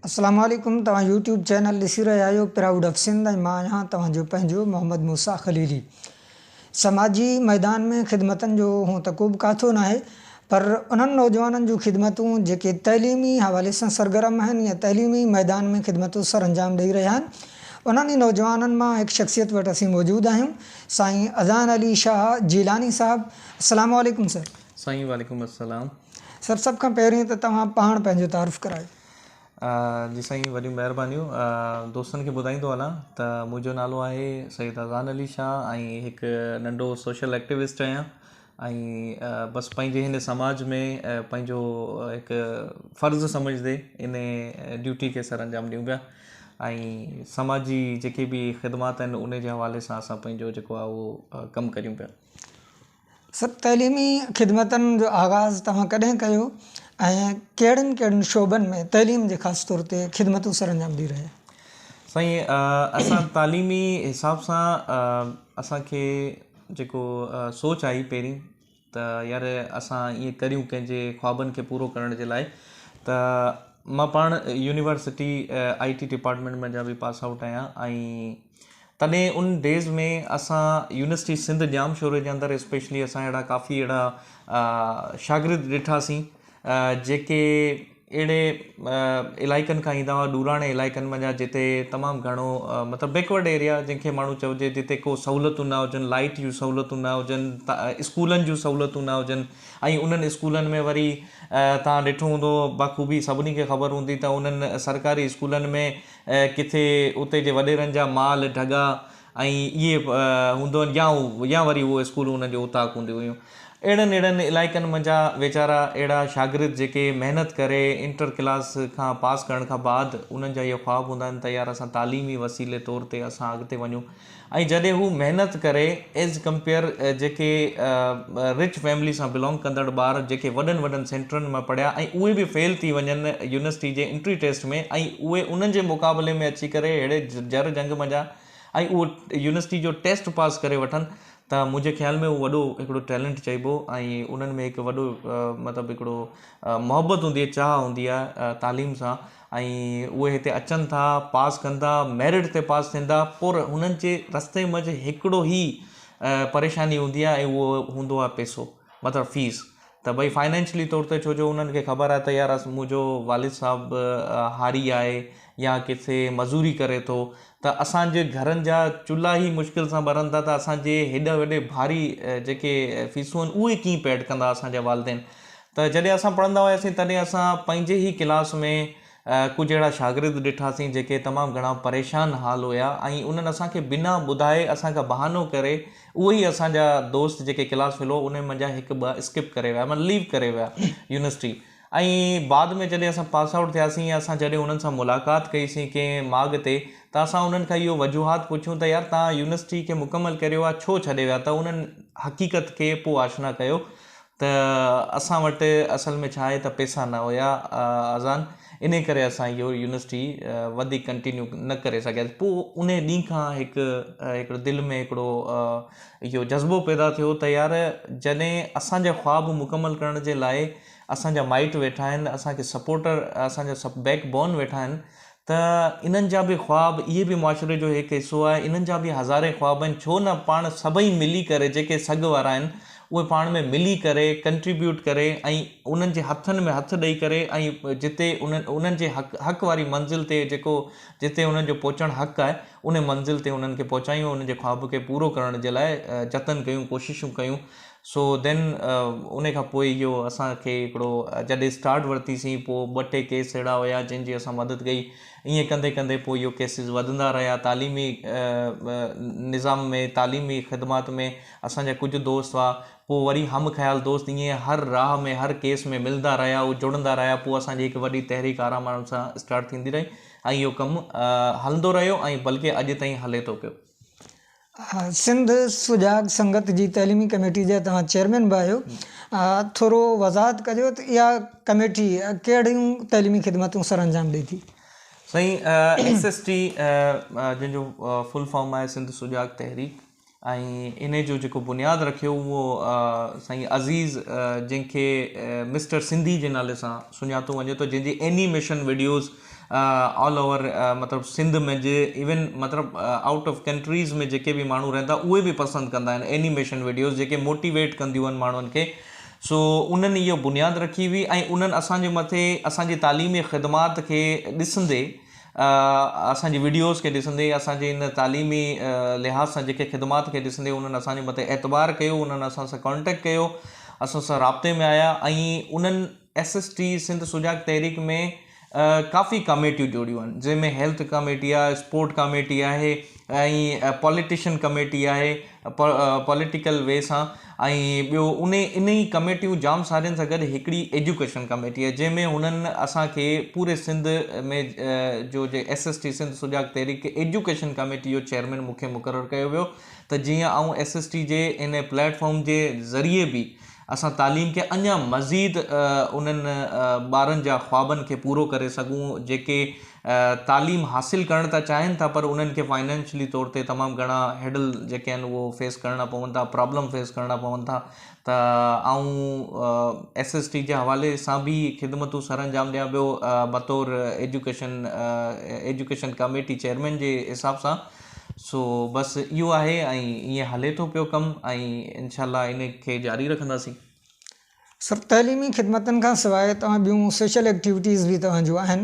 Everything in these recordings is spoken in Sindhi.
السلام عليڪم توهان يوٽيوب چينل ڏسي رهيا آهيو پرائوڊ آف سنڌ ۽ مان آهيان توهان جو پنهنجو محمد موسيٰ خليلي سماجي ميدان ۾ خدمتن جو هون ته ڪوبه ڪاٿو ناهي پر انهن نوجوانن جون خدمتون جيڪي تعليمي حوالي سان سرگرم آهن يا تعليمي ميدان ۾ خدمتون سر انجام ڏئي رهيا آهن انهن ئي نوجوانن مان هڪ شخصيت وٽ اسين موجود آهيون سائين اذان علي شاهه جيلاني صاحب السلام عليڪم سر. سائين وعليڪم السلام. سر سڀ کان پهرين ته توهان پاڻ پنهنجو تعارف ڪرايو. جي سائين وڏيون مهربانيون دوستن کي ٻڌائيندو هلان ته منهنجو نالو آهي سيد اذان علي شاهه ۽ هڪ ننڍو سوشل ايڪٽيوسٽ آهيان ۽ بس پنهنجي هن سماج ۾ پنهنجو هڪ فرض سمجهندي ان ڊيوٽي کي سر انجام ڏيون پيا ۽ سماجي جيڪي به خدمات آهن ان جي حوالي سان اسان پنهنجو جيڪو آهي اهو ڪم ڪريون پيا. سر تعليمي خدمتن جو آغاز توهان ڪڏهن ڪيو ۽ ڪهڙن ڪهڙن شعبن ۾ تعليم جي خاص طور تي خدمتون سرانجام ڏئي رهيا. سائين اسان تعليمي حساب سان اسان کي جيڪو سوچ آئي پهرين ته يار اسان ائين ڪريون ڪنهن جي خوابن کي پورو ڪرڻ جي لاء ته مان پاڻ يونيورسٽي I T department منجهان به پاس آئوٽ آهيان ۽ تڏهن ان ڊيز ۾ اسان يونيورسٽي سنڌ ڄامشوري جي اندر اسپيشلي اسان اهڙا ڪافي اهڙا شاگرد ڏٺاسين جيڪي اهڙي علائقن کان ايندا هئا ڏوراڻي علائقن منجهان جتي تمام گهڻو مطلب بيڪورڊ ايريا جنهن کي ماڻهو چئجي جتي ڪو سهولتون نه هجن لائيٽ جون سهولتون نه هجن اسڪولن جون سهولتون نه هجن ۽ انهن اسڪولن ۾ وري توهان ڏٺو هوندو بخوبي سڀني کي خبر هوندي ته انهن سرڪاري اسڪولن ۾ ڪٿي اتي جي وڏيرن جا مال ڍڳا ۽ اهي هوندو آهن يا يا وري اهو اسڪول انهن جو اوطاق هونديون هيون. اهڙن اهڙن علائقن منجهان ويچارا اهڙا شاگرد جيڪي محنت ڪري انٽر ڪلاس کان پاس ڪرڻ کان بعد انهن جا اهي خواب هوندا آهن ته يار اسان تعليمي وسيلي طور تي اسان اڳتي وڃون ۽ جڏهن هو محنت ڪري ايز ڪمپيئر جيڪي رچ فيملي سان بلانگ ڪندڙ ٻار جيڪي وڏن وڏن سينٽرن مان پڙهيا ۽ اهي به فيل ٿي وڃن يونيورسٽي جي انٽري ٽيسٽ ۾ ۽ اهي انهن جي مقابلي ۾ اچي ڪري اهڙي جر جنگ منجهان ۽ اهو يونيورسٽي جو ٽيسٽ پاس ڪري وٺن ته منهنجي خيال ۾ اهو وڏو هڪڙو ٽيلنٽ چئبو ۽ انهن ۾ هڪ وڏو مطلب هڪڙو محبت هوندي آهي چاهه هوندي آهي تعليم سان ۽ اهي هتي اچن ٿا پاس ڪن ٿا ميرٽ تي پاس ٿين ٿا پر هنن جي رستي منجهه هڪڙو ئي پريشاني هوندي آهي ۽ اهو هوندو آهي پئسو مطلب فيس ته ڀئي فائنينشلي طور تي ڇو جو انهن کي خبر آهي ته يار منهنجو والد صاحب هاري آهي يا ڪٿي مزوري ڪري ٿو ته اسان جي گهرن جا چلها ئي مشڪل سان ٻرن ٿا ته اسان جي هيڏا وڏي ڀاري جيڪي فيسون آهن اهي ڪيئن پيڊ ڪندا اسان جا والدين ته جڏهن اسان پڙهندا هياسين تڏهن اسان پنهنجي ئي ڪلاس ۾ ڪجهه اهڙا شاگرد ڏٺاسين جيڪي تمام گهڻا پريشان حال هيا ۽ انهن اسان کي بنا ٻڌائي اسان کان بهانو ڪري اهي ئي اسان جا دوست جيڪي ڪلاس فيلو انهن منجهان هڪ ٻه اسڪپ ڪري ويا معنيٰ ليو ڪري ويا يونيورسٽي ۽ بعد ۾ جڏهن اسان پاس آئوٽ ٿياسين يا اسان جڏهن انهن سان ملاقات ڪئي سين ڪنهن ماڳ تي ته اسان انهن کان اهو وجوهات پڇيون ته يار توهان يونيورسٽي کي مڪمل ڪريو آهي ڇو ڇڏي ويا ته انهن حقيقت کي پوء آشنا ڪيو ته اسان وٽ اصل ۾ ڇا آهي ته پئسا نه هيا اذان انهي ڪري اسان اهو يونيورسٽي وڌيڪ ڪنٽينيو نه ڪري سگهياسين پوء انهي ڏينهن کان هڪ هڪڙو دل ۾ هڪڙو اهو جذبو پيدا ٿيو ته يار جڏهن اسان جا خواب مڪمل ڪرڻ جي لاء اسان جا مائٽ ويٺا آهن اسان کي سپورٽر اسان جا بيڪ بون ويٺا آهن ته انهن جا به خواب اهي به معاشري جو هڪ حصو آهي انهن جا به هزارين خواب آهن ڇو نه پاڻ سڀئي ملي ڪري جيڪي سگهه وارا آهن اهي پاڻ ۾ ملي ڪري ڪنٽريبيوٽ ڪري ۽ انهن جي هٿن ۾ هٿ ڏئي ڪري ۽ جتي انهن انهن جي حق حق واري منزل تي جيڪو جتي انهن جو پهچڻ حق آهي ان منزل تي انهن کي پهچايون انهن جي خواب کي پورو ڪرڻ جي لاء جتن ڪيون ڪوششون ڪيون سو دين ان کان پوء اهو اسان کي هڪڙو جڏهن اسٽارٽ ورتيسين پوء ٻه ٽي ڪيس اهڙا هيا جن جي اسان مدد ڪئي ائين ڪندي ڪندي پوء اهو ڪيسز وڌندا رهيا تعليمي نظام ۾ تعليمي خدمات ۾ اسان جا ڪجهه دوست هئا پوء وري هم خيال دوست ائين هر راهه ۾ هر ڪيس ۾ ملندا رهيا اهي جڙندا رهيا پوء اسان جي هڪ وڏي تحريڪ آرام آرام سان اسٽارٽ ٿيندي رهي ۽ اهو ڪم هلندو رهيو ۽ بلڪه اڄ تائين هلي ٿو پيو. سنڌ سجاڳ سنگت جي تعليمي ڪميٽي جا توهان چيئرمين به آهيو ٿورو وضاحت ڪجو ته اها ڪميٽي ڪهڙيون تعليمي خدمتون سرانجام ڏئي ٿي. سائين ايس ايس ٽي جنهن جو فل فارم آهي سنڌ سجاڳ تحريڪ. ۽ انهي جو جيڪو بنياد رکيو اهو سائين عزيز جنهن کي مسٽر سنڌي جي نالي سان سڃاتو وڃي ٿو جنهن جي اينيميشن وڊيوز آل اوور مطلب سنڌ ۾ جي ايون مطلب آئوٽ آف ڪنٽريز ۾ جيڪي به ماڻهو رهن ٿا اهي به پسند ڪندا آهن اينيميشن وڊيوز جيڪي موٽيويٽ ڪنديون آهن ماڻهن کي سو انهن اهو بنياد رکي هئي ۽ انهن اسان جي مٿي اسان جي تعليمي خدمات کي ڏسندي اسان جي وڊيوز کي ڏسندي اسان جي ان تعليمي لحاظ سان جيڪي خدمات کي ڏسندي انهن اسان جي مٿي اعتبار ڪيو انهن اسان سان ڪانٽيڪٽ ڪيو اسان سان رابطي ۾ آيا ۽ انهن ايس ايس ٽي سنڌ سجاڳ تحريڪ ۾ ڪافي ڪميٽيون جوڙيون آهن جنهن ۾ هيلٿ ڪميٽي آهي اسپورٽ ڪميٽي آهي ۽ پاليٽيشن ڪميٽي آهي پوليٽيڪل وي سان ۽ ٻيو انهي انهي ڪميٽيون جام سارين سان گڏ هڪڙي ايجوڪيشن ڪميٽي آهي جنهن ۾ هنن اسان کي پوري سنڌ ۾ جو جي ايس ايس ٽي سنڌ سجاڳ تحريڪ ايجوڪيشن ڪميٽي جو چيئرمين مون کي مقرر ڪيو ويو ته جيئن آئون ايس ايس ٽي جي ان پليٽ فارم جي ذريعي به اسان تعليم کي اڃا مزيد انهن ٻارن جا خوابن کي پورو ڪري سگهون جيڪي تعليم حاصل ڪرڻ ته چاهين ٿا پر انهن کي فائنانشلي طور تي تمام گهڻا هيڊل جيڪي آهن اهو فيس ڪرڻا پون ٿا پرابلم فيس ڪرڻا پون ٿا ته آئون ايس ايس ٽي جي حوالي سان به خدمتون سر انجام ڏيان پيو بطور ايجوڪيشن ايجوڪيشن ڪميٽي چيئرمين جي حساب سان سو بس اهو آهي ۽ ائين هلي ٿو پيو ڪم ۽ انشاء الله ان کي جاري رکنداسين. سر تعليمي خدمتن کان سواء توهان ٻيون سوشل ايڪٽيوٽيز به توهان جون آهن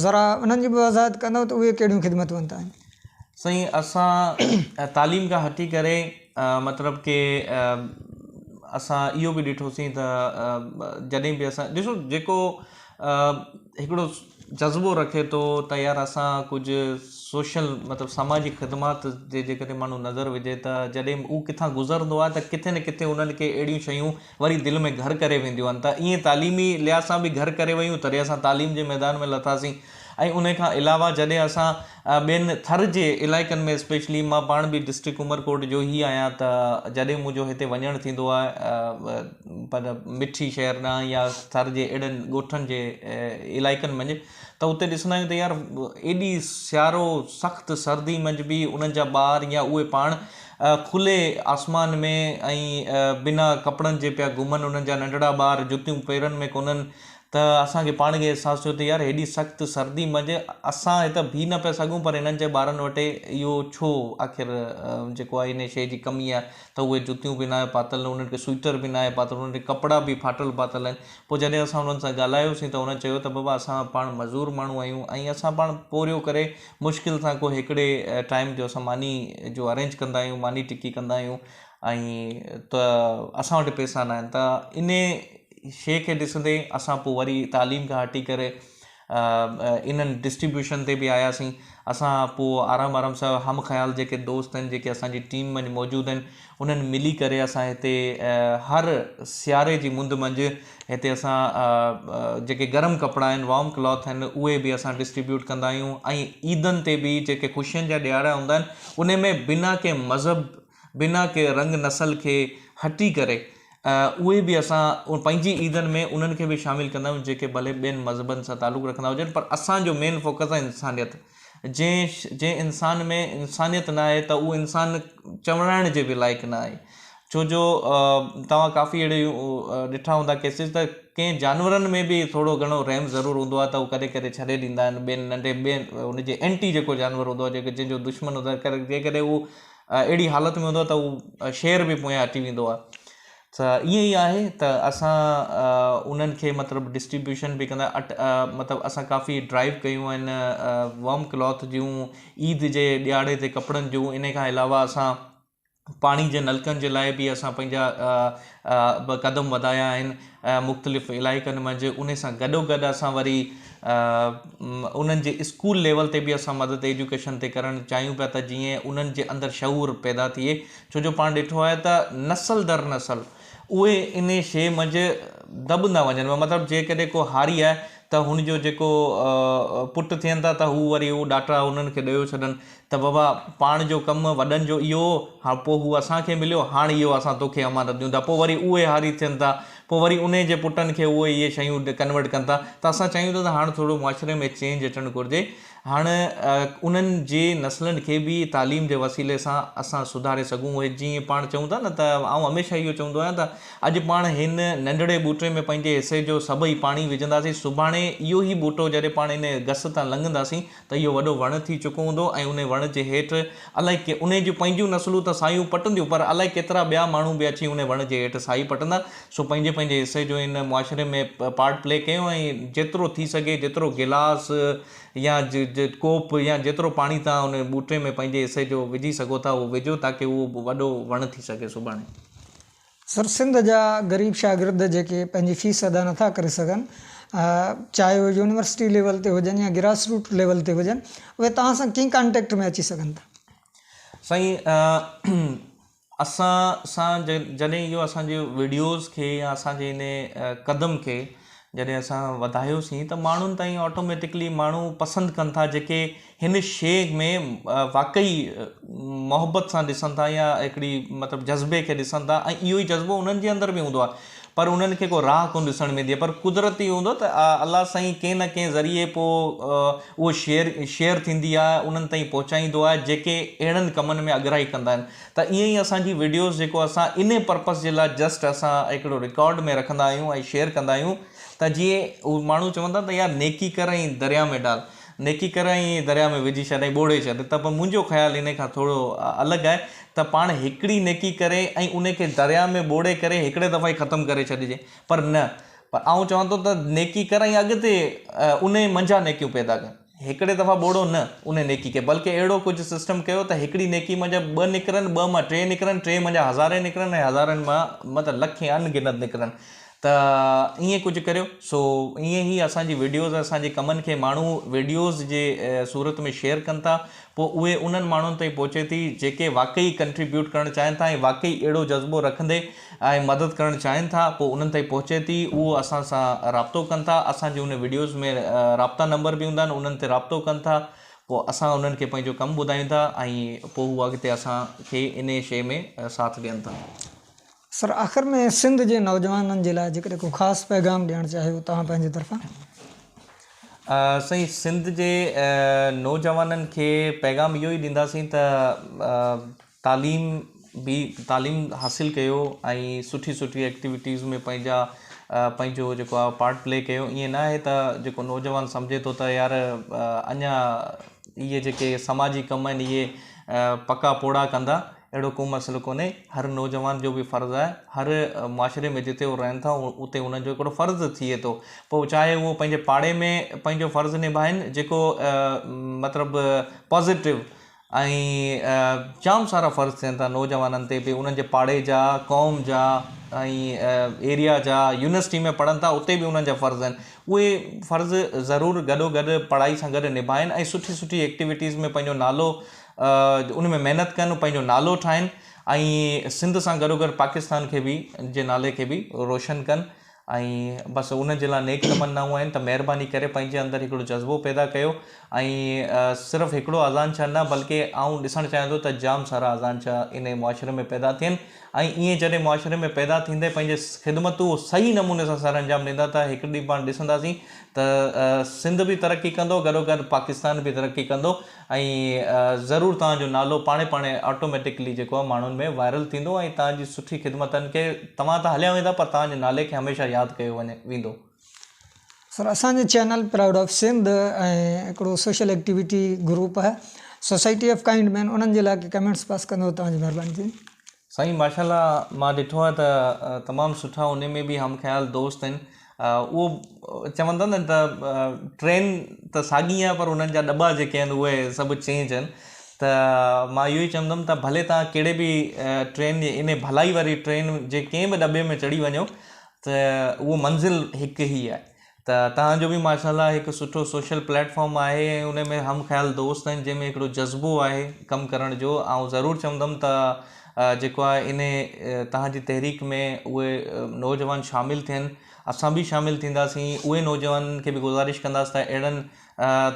ذرا انهن جي به وضاحت ڪندؤ ته اهي ڪهڙيون خدمتون آهن توهان جون. سائين اسان تعليم کان هٽي ڪري مطلب ڪي اسان اهو به ڏٺوسين ته جڏهن به اسان ڏسو جيڪو هڪڙو جذبو رکي ٿو ته يار اسان ڪجهه سوشل مطلب سماجي خدمات تي جيڪڏهن ماڻهو نظر وجهي ته جڏهن هو ڪٿان گذرندو آهي ته ڪٿي نه ڪٿي انهن کي اهڙيون شيون وري دل ۾ گهر ڪري وينديون آهن ته ائين تعليمي لحاظ سان به گهر ڪري ويون تڏهن اسان تعليم جي ميدان ۾ لٿاسين ۽ ان کان علاوه جڏهن اسان ٻين ٿر جي علائقن ۾ اسپيشلي مان پاڻ به ڊسٽرڪٽ عمرڪوٽ جو ئي آهيان ته جڏهن منهنجو هتي وڃڻ ٿيندو آهي پر مٺي شهر ڏانهن يا ٿر جي اهڙن ڳوٺن جي علائقن منجهه ته اتي ڏسندا آهيون ته يار ايڏي سيارو سخت سردي منجهه به انهن جا ٻار يا اهي پاڻ کلي آسمان ۾ ۽ بنا ڪپڙن جي پيا گهمن انهن جا ننڍڙا ٻار جتيون پيرن ۾ ڪونهن ته اسان کي پاڻ کي احساس ٿيو ته يار هيڏي سخت سردي منجهه اسان هت بيهي نه پيا سگهون پر هنن جي ٻارن وٽ اهو ڇو آخر جيڪو آهي ان شيء جي ڪمي آهي ته اهي جتيون به ناهي پاتل انهن کي سوئيٽر به ناهي پاتل انهن کي ڪپڙا به ڦاٽل پاتل آهن پوء جڏهن اسان انهن سان ڳالهايوسين ته انهن چيو ته بابا اسان پاڻ مزور ماڻهو آهيون ۽ اسان پاڻ پورهيو ڪري مشڪل سان ڪو هڪڙي ٽائيم جو اسان ماني جو ارينج ڪندا آهيون ماني ٽڪي ڪندا آهيون ۽ ته اسان وٽ پئسا ناهن ته انهي شيء کي ڏسندي اسان پوء وري تعليم کان هٽي ڪري انهن ڊسٽريبيوشن تي به آياسين اسان پوء آرام آرام سان هم خيال جيڪي دوست آهن جيڪي اسان جي ٽيم منجهه موجود آهن انهن ملي ڪري اسان هتي هر سياري جي مند منجهه هتي اسان جيڪي گرم ڪپڙا آهن وارم ڪلاٿ آهن اهي به اسان ڊسٽريبيوٽ ڪندا آهيون ۽ عيدن تي به جيڪي خوشين جا ڏهاڙا هوندا آهن انهي ۾ بنا ڪنهن مذهب بنا ڪنهن رنگ نسل کي هٽي ڪري اهي به اسان پنهنجي عيدن ۾ انهن کي به شامل ڪندا آهيون جيڪي ڀلي ٻين مذهبن سان تعلق رکندا هجن پر اسان جو مين فوڪس آهي انسانيت جنهن جنهن انسان ۾ انسانيت نه آهي ته اهو انسان چوڻائڻ جي به لائق نه آهي ڇو جو توهان ڪافي اهڙيون ڏٺا هوندا ڪيسز ته ڪنهن جانورن ۾ به ٿورو گهڻو رحم ضرور هوندو آهي ته هو ڪڏهن ڪڏهن ڇڏي ڏيندا آهن ٻين ننڍي ٻين ان جي اينٽي جيڪو جانور هوندو آهي جيڪو جنهن جو دشمن هوندو آهي جيڪڏهن هو اهڙي حالت ۾ هوندو آهي ته هو شير به پويان هٽي ويندو آهي ته ائين ئي آهي ته اسان انهن کي مطلب ڊسٽريبيوشن به ڪندا اٽ مطلب اسان ڪافي ڊرائيو ڪيون آهن وارم ڪلاٿ جون عيد جي ڏهاڙي تي ڪپڙن جون ان کان علاوه اسان پاڻي جي نلڪن جي لاء به اسان پنهنجا قدم وڌايا آهن مختلف علائقن منجهه انهي سان گڏو گڏ اسان وري انهن جي اسڪول ليول تي به اسان مدد ايجوڪيشن تي ڪرڻ چاهيون پيا ته جيئن انهن جي اندر شعور پيدا ٿئي ڇو جو پاڻ ڏٺو آهي ته نسل در نسل اهي انهي شيء منجهه دٻندا وڃن مطلب جيڪڏهن ڪو هاري آهي ته هن جو جيڪو پٽ ٿين ٿا ته هو وري هو ڏاٽا انهن کي ڏيو ڇڏن ته بابا پاڻ جو ڪم وڏن جو اهو هو، هاڻ پوء هو اسان کي مليو، هاڻ اهو اسان توکي امانت ڏيون ٿا. پوء وري اهي هاري ٿين ٿا، پوء وري انهي جي پٽن کي اهي اهي شيون ڪنورٽ ڪن ٿا. ته اسان چاهيون ٿا ته هاڻ ٿورو معاشري ۾ چينج اچڻ گهرجي هاڻ انهن جي نسلن کي به تعليم جي وسيلي سان اسان سڌاري سگهون. اهي جيئن پاڻ چئون ٿا نه ته آئون هميشه اهو چوندو آهيان ته اڄ پاڻ هن ننڍڙي ٻوٽي ۾ پنهنجي حصي جو سڀئي پاڻي وجهنداسين، سڀاڻي اهو ئي ٻوٽو جڏهن پاڻ ان گس تان لنگهنداسين ته اهو وڏو وڻ ٿي چڪو هوندو ۽ ان وڻ جي هيٺ الائي ڪي انهي جون پنهنجون نسلون ته سايون پٽنديون پر الائي ڪيترا ٻيا ماڻهو به اچي ان وڻ جي هيٺ سائي پٽندا. سو پنهنجي پنهنجي حصي جو ان معاشري ۾ پارٽ پلي ڪيو ۽ جيترو ٿي سگهي جيترو گلاس يا ڪوپ يا جيترو پاڻي توهان ان ٻوٽي ۾ پنهنجي حصي جو وجهي سگهو ٿا اهو وجهو تاڪه اهو وڏو وڻ ٿي سگهي سڀاڻي. سر سنڌ جا غريب شاگرد جيڪي پنهنجي فيس ادا نٿا ڪري سگهن چاهي اهي يونيورسٽي ليول تي هجن يا گراس روٽ ليول تي هجن اهي توهان سان ڪيئن ڪانٽيڪٽ ۾ اچي سگهن ٿا؟ سائين اسان سان جڏهن اهو اسان جي وڊيوز کي يا اسان جي ان قدم کي جڏهن اسان وڌايوسين ته ماڻهن تائين آٽوميٽڪلي ماڻهو پسند ڪن ٿا جيڪي هن شيء ۾ واقعي محبت سان ڏسن ٿا يا هڪڙي مطلب جذبي کي ڏسن ٿا ۽ اهو ئي جذبو انهن جي اندر به هوندو آهي پر انهن کي ڪو راهه ڪونه ڏسڻ ۾ ايندي آهي پر قدرتي هوندو ته الله سائين ڪنهن نه ڪنهن ذريعي پوء اهو شيئر شيئر ٿيندي آهي انهن تائين پهچائيندو آهي جيڪي اهڙن ڪمن ۾ اڳرائي ڪندا آهن ته ائين ئي اسان جي وڊيوز جيڪو اسان انهي پرپس جي لاء جسٽ اسان هڪڙو رڪارڊ ۾ رکندا آهيون ۽ شيئر ڪندا آهيون ته جيئن هو ماڻهو چون ٿا ته يار نيڪي ڪر ۽ دريا ۾ ڊال نيڪي ڪر ۽ دريا ۾ وجهي ڇڏ ۽ ٻوڙي ڇڏ ته پر منهنجو خيال انهي کان ٿورو الڳ آهي ته پاڻ هڪڙي نيڪي ڪري ۽ انهي کي دريا ۾ ٻوڙي ڪري هڪڙي دفعا ئي ختم ڪري ڇڏجي پر نه پر آئون چوان ٿو ته نيڪي ڪر ۽ اڳتي انهي منجهان نيڪيون پيدا ڪر. هڪڙي دفعا ٻوڙو نه انهي نيڪي کي بلڪه اهڙو ڪجهه سسٽم ڪيو ته هڪڙي نيڪي منجهان ٻه نڪرن، ٻه مان ٽي نڪرن، ٽي منجهان هزارين نڪرن ۽ هزارن مان مطلب لکين ان گنت نڪرن ته ائين ڪجهه ڪريو سو ائين ئي اسان جي وڊيوز اسان جي ڪمن کي ماڻهو وڊيوز جي صورت ۾ شيئر ڪن ٿا پوء اهي انهن ماڻهن تائين پهچي ٿي جيڪي واقعي ڪنٽريبيوٽ ڪرڻ چاهين ٿا ۽ واقعي اهڙو جذبو رکندي ۽ مدد ڪرڻ چاهين ٿا پوء انهن تائين پهچي ٿي اهو اسان سان رابطو ڪن ٿا اسان جي ان وڊيوز ۾ رابطا نمبر به هوندا آهن انهن تي رابطو ڪن ٿا پوء اسان انهن کي پنهنجو ڪم ٻڌايون ٿا ۽ پوء هو اڳتي اسان کي انهي شيء ۾ ساٿ ڏين ٿا. سر آخر ۾ سنڌ جي نوجوانن جي لاء جيڪڏهن ڪو خاص پيغام ڏيڻ چاهيو توهان پنهنجي طرفان. سائين سنڌ جي نوجوانن کي پيغام اهو ئي ڏينداسين ته تعليم به تعليم حاصل ڪيو ۽ سٺي سٺي ايڪٽيوٽيز ۾ پنهنجا پنهنجو جيڪو آهي پارٽ پلي ڪيو ائين نه آهي ته جيڪو نوجوان سمجهي ٿو ته يار اڃا اهي جيڪي سماجي ڪم آهن اهي پڪا پوڙها ڪندا اهڙو ڪو مسئلو ڪونهي هر نوجوان جو به فرض آهي هر معاشري ۾ جتي هو رهن ٿا اتي انهن جو هڪڙو فرض ٿئي ٿو پوء چاهي اهو پنهنجي پاڙي ۾ پنهنجو فرض نڀائن جيڪو مطلب پازيٽو ۽ جام سارا فرض ٿين ٿا نوجوانن تي به انهن جي پاڙي جا قوم جا ۽ ايريا جا يونيورسٽي ۾ پڙهن ٿا اتي به انهن جا فرض آهن اهي فرض ضرور گڏو گڏ پڙهائي سان گڏ نڀائن ۽ سٺي سٺي ايڪٽيوٽيز ۾ پنهنجو نالو ان ۾ محنت ڪن پنهنجو نالو ٺاهن ۽ سنڌ سان گڏو گڏ پاڪستان کي به جي نالي کي به روشن ڪن ۽ بس ان جي لاء نيڪ تمنائون آهن ته مهرباني ڪري پنهنجي اندر هڪڙو جذبو پيدا ڪيو ۽ صرف هڪڙو اذان شاهه نه بلڪه آئون ڏسڻ چاهيان ٿو ته جام سارا اذان شاهه انهي معاشري ۾ پيدا ٿين ۽ ائين جڏهن معاشري ۾ پيدا ٿيندي پنهنجي خدمتون صحيح نموني سان سر انجام ڏيندا ته هڪ ڏينهن پاڻ ڏسنداسين ته سنڌ به ترقي ڪندو گڏوگڏ پاڪستان به ترقي ڪندو ۽ ضرور توهان جو نالو پاڻهي پاڻهي آٽوميٽڪلي جيڪو آهي ماڻهن ۾ وائرل ٿيندو ۽ توهان جي سٺي خدمتن کي توهان ته هليا ويندا پر توهان جي نالي کي هميشه ياد ڪيو وڃي ويندو. سر اسان جي چينل پرائوڊ آف سنڌ ۽ هڪڙو سوشل ايڪٽيوٽي گروپ آهي سوسائٽي آف ڪائنڊ مين انهن جي لاء ڪي ڪمينٽس پاس ڪندو توهان جي مهرباني ٿيندي. سائين ماشاءالله مان ڏٺو آهي ته تمام سٺا انهي ۾ به هم خيال دوست آهن اهو چوندا نه ته ٽرين ته ساڳي آهي پر انهن جا ڏٻا جيڪي آهن اهي سڀ چينج آهن ته مان اهو ئي چوندم ته ڀلي توهان ڪهڙي به ٽرين جي انهي ڀلائي واري ٽرين جي ڪنهن به ڏٻي ۾ چڙهي وڃو ته اهو منزل هڪ ئي آهي ته توهان جو به ماشاء الله هڪ سٺو سوشل پليٽ فارم آهي ۽ ان ۾ هم خيال دوست آهن جنهن ۾ هڪڙو جذبو آهي ڪم ڪرڻ جو آئون ضرور چوندم ته جيڪو آهي ان توهان جي تحريڪ ۾ اهي نوجوان شامل ٿين اسان به شامل ٿينداسين اهي نوجوانن کي به گذارش ڪنداسين ته اهڙن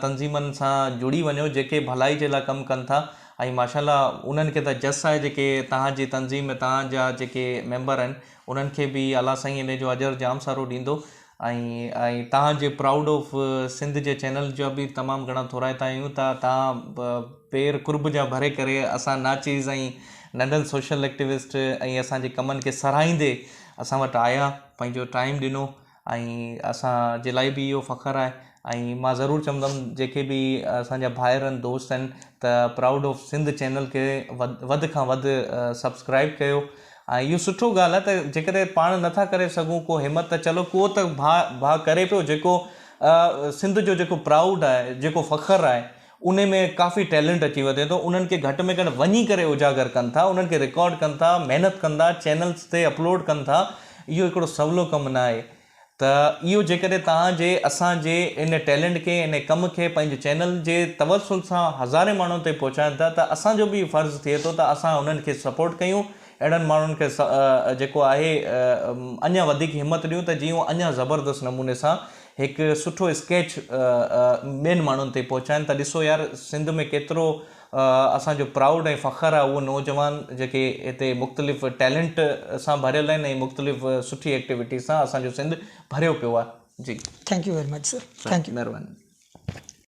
تنظيمن سان جڙي وڃو جيڪي ڀلائي جي لاء ڪم ڪن ٿا ۽ ماشاء الله انهن کي ته جس آهي جيڪي توهان جي تنظيم ۾ توهان جا جيڪي ميمبر آهن انهن کي به الله سائين ان جو اجر جام سارو ڏيندو. ۽ ۽ توهان جي پرائوڊ آف سنڌ جي چينل جا به تمام گهڻا ٿورائتا آهيون ته توهان پير قرب جا ڀري ڪري اسان ناچيز ۽ ننڍن سوشل ايڪٽيوسٽ ۽ اسان جي ڪمن کي ساراهيندي اسان وٽ آيا پنهنجو ٽائيم ڏنو ۽ اسان جي لاء به اهو فخر آهي ۽ مان ضرور چوندم جيڪي به اسان جا ڀائر آهن دوست آهن ته پرائوڊ آف سنڌ چينل کي وڌ کان وڌ سبسڪرائب ڪيو ۽ اهو سٺو ڳالهه آهي ته جيڪڏهن پاڻ نٿا ڪري سگهون ڪو همت ته چلو ڪو ته ڀاء ڀاء ڪري پيو جيڪو سنڌ جو جيڪو پرائوڊ آهي جيڪو فخر آهي انهي ۾ ڪافي ٽيلنٽ اچي وڌي ٿو انهن کي گهٽ ۾ گهٽ وڃي ڪري اجاگر ڪن ٿا انهن کي رڪارڊ ڪن ٿا محنت ڪن ٿا چينلز تي اپلوڊ ڪن ٿا اهو هڪڙو سولو ڪم نه آهي ته اهو جيڪڏهن توهان جي اسان جي ان ٽيلنٽ کي ان ڪم کي پنهنجي چينل جي توسل سان هزارين ماڻهن تائين پهچائن ٿا ته اسان جو به فرض ٿئي ٿو ته اسان انهن کي سپورٽ ڪيون اهڙن ماڻهن کي جيڪو آهي اڃا وڌيڪ همت ڏيون ته جيئن هو اڃا زبردست نموني سان هڪ سٺو اسڪيچ ٻين ماڻهن تائين پهچائن ته ڏسو يار سنڌ ۾ ڪيترو اسان جو پرائوڊ ۽ فخر آهي اهو نوجوان جيڪي هتي مختلف ٽيلنٽ سان ڀريل آهن ۽ مختلف سٺي ايڪٽيوٽيز سان اسان جو سنڌ ڀريو پيو آهي جي. Thank you very much sir thank you. مهرباني.